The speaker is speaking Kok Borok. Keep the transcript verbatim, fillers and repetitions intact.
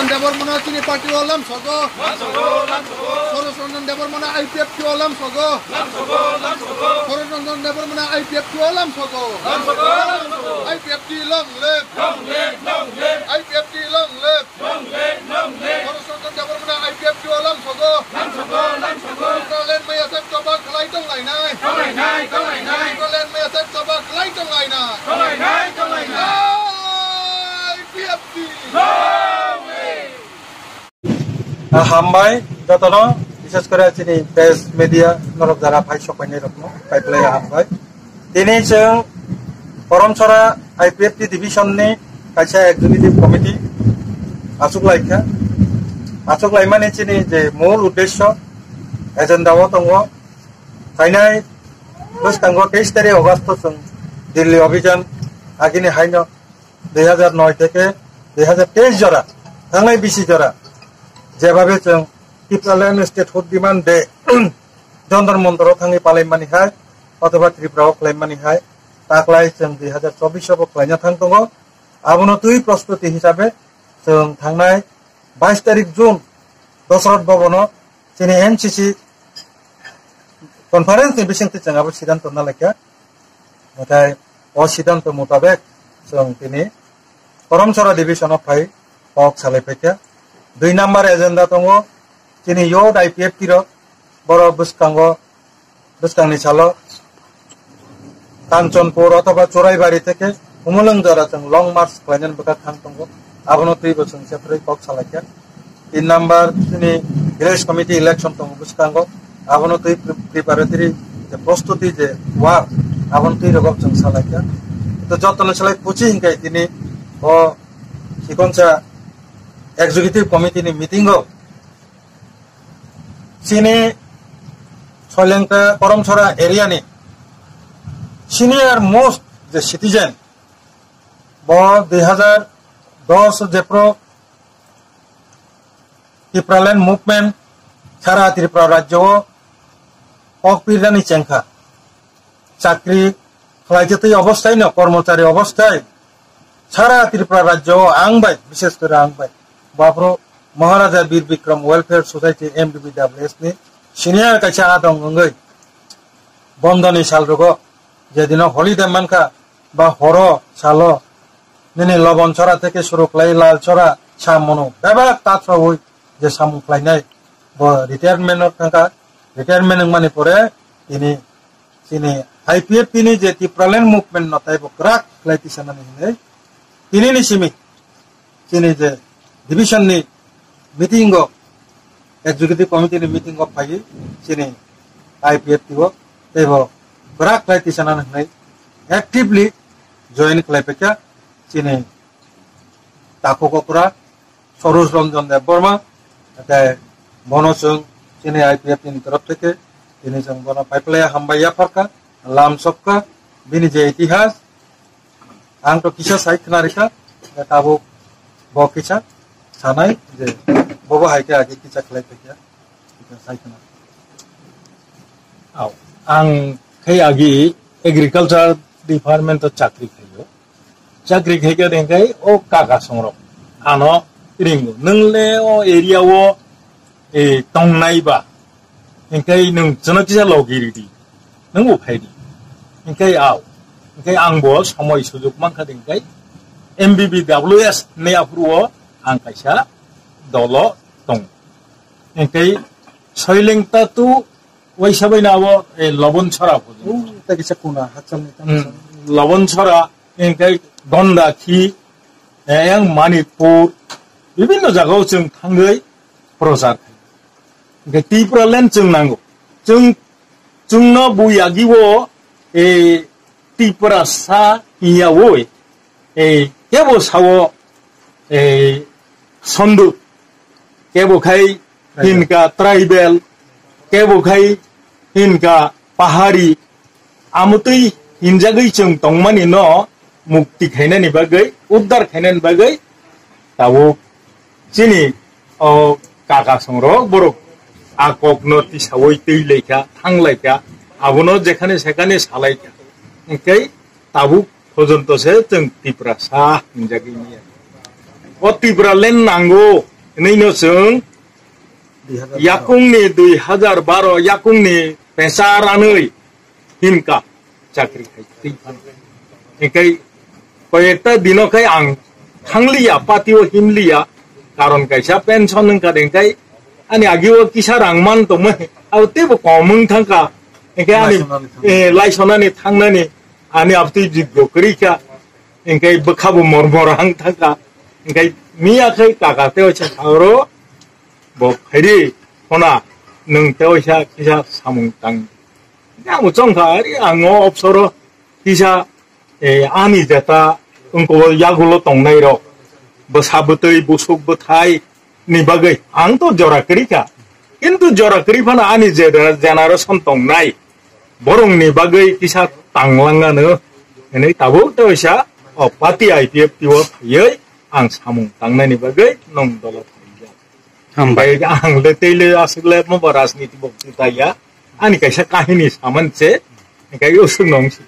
Debbarmano chini party o lamsogo. Saroj Ranjan Debbarmano I P F T o lamsogo. Saroj Ranjan Debbarmano I P F T o lamsogo. I P F T long live. I P F T long live. Saroj Ranjan Debbarmano I P F T o lamsogo. Tipraland maya sak choba khlai tonglainai. Tipraland maya sak choba khlai tonglainai. I P F T. Ah, hambai jotono, bishes kore chini press media norok jara phai sok painai rokno, phai phlai hambai. Tini chwng Koramchara I P F T division ni kaisa executive committee achuk laikha. Achuk laimani chini je mul uddesyo agenda o tongo. Phainai bwskango teis tarik August o chwng Delhi Abhijan agini haino dui hajar noi theke dui hajar teis jora, thangnai bisi jora, jebabe chwng Tipraland Statehood Demand Day Jantar Mantar o thangwi palaimani hai, othoba Tripura o khlaimani hai, taklai chwng dui hajar chobbish o bo khlaina thang tongo. Abono twi prostuti hisabe chwng thangnai bais tarik June Dosrat Bhavan o chini M C C conference ni bisingtwi chwng abo siddhanto nalaikha. Nathai o siddhanto mutabek chwng tini Koramchara division o phai kok salai phaikha. Dui number agenda tongo chini youth I P F T rok, borok bwskango, bwskangni salo Kanchanpur othoba Churaibari theke Umulwng jora chwng long march khlainani bwkha thang tongo. Abono twibo chwng separate kok salaikha. Tin number chini village committee election tongo bwskango. Abono twi pre-, preparatory je prostuti je work, abono twi rogo chwng salaikha. To jotono salai puchi hinkai tini o chikonsa executive committee ni meeting o chini Soilengta Koramchara area ni senior most je citizen bo dui hajar dos jephru Tipraland movement sara Tripura rajyo o kok pirnani chengkha. Chakri khlaijatwi obosthai no, kormochari obosthai sara Tripura rajyo o ang bai, bishes kore ang bai, baphru Maharaja Bir Bikram Welfare Society, M B B W S ni senior kaisa adong wngwi bondoni sal rogo, jedino holiday mankha ba horo salo nini Lobon Chora theke suru khlai Lal Chora samung bebak tathrawi je samung khlainai bo retirement o thangkha. Retirement wngmani pore tini chini I P F T ni je Tipraland movement no taibo kwrak khlai tisanani hinwi tini ni simi chini je division ni meeting o, executive committee ni meeting o phaiwi chini I P F T o teibo kwrak khlai tisanani hinwi actively join khlai paikha chini takhuk okra Saroj Ranjan Debbarma, tei bono chwng chini I P F T ni torof theke tini chwng bono phai phlai hambai yapharkha, lam sokha, bini je itihas, ang to kisa sai khna rikha, tabuk bo kisa sanai je bobo hai khe agi kisa khlai phaikha, kisa sai khna. Au, ang khai agi agriculture department o chakri khaio. Chakri khaikha hingkai o kaka songrok ano ringo. Nwng le o area o, e, tongnai ba, hingkai nwng chwno kisa logi ridi, nwng bo phaidi. Hingkai au, hingkai ang bo somoi sujuk mankha hingkai M B B W S ni aphuru o ang kaisa dolo tongo. Hingkai Soilengta tu waisa bai na abo, e, Lobon Chora pho. O, ta kisa kuna hachal ni tang. Hmm. Lobon Chora, hingkai Gondakhi, e, yang Manipur, bibinno jagao chwng thangwi prochar khai. Hingke Tipraland chwng nango. Chwng, chwngno bui agi o, e, Tiprasa hinya o, e, kebo sao, e, Sondu, kebo khai hinka tribal, kebo khai hinka pahari, amotwi hinjagwi chwng tongmani no mukti khainani bagwi, uddar khainani bagwi tabuk chini o kaka songrok borok a kokno tisawi twi laikha, thang laikha, abono jekhane sekhane salaikha. Hingke tabuk porjonto se chwng Tiprasa hinjagwi manya. O Tipraland nango, Hwnwi no chwng yakungni dui hazar baro yakungni pesa ranwi himka chakri khai twi phano. Hinkhe koyekta dino khai ang thangliya, party o himliya, karon kaisa pension wngkha de, hinkhe ani agio kisa rang man tongmani, abo teibo kom wng thangkha, hinkhe ani, laisonani thang-, eh, laisonani thangnani ani abtwi jiggo kwrwi kha, hinkhe bwkhabo mor mor ang thangkha, hinkhe miya khai kaka tei waisa kha oro bo phaidi, hona nwng tei waisa kisa samung tang. Ang bo chongkha, ari ang o opsoro kisa, eh, ani jeta wngkho yagulo tongnai rok, bwsa bwtwi, busuk bwthai ni bagwi ang to jora kwrwi kha. Kintu jora kwrwi phano ani je-, generation tongnai borokni bagwi kisa tanglangano hwnwi tabuk tei waisa o party I P F T o phaiwi ang samung tangnani bagwi nong dolo phaijak. Hambai. Bai ang le tei le aswk le mo ba rajniti bo kwtaiya. Ani kaisa kahini saman se, kai usuk nong si.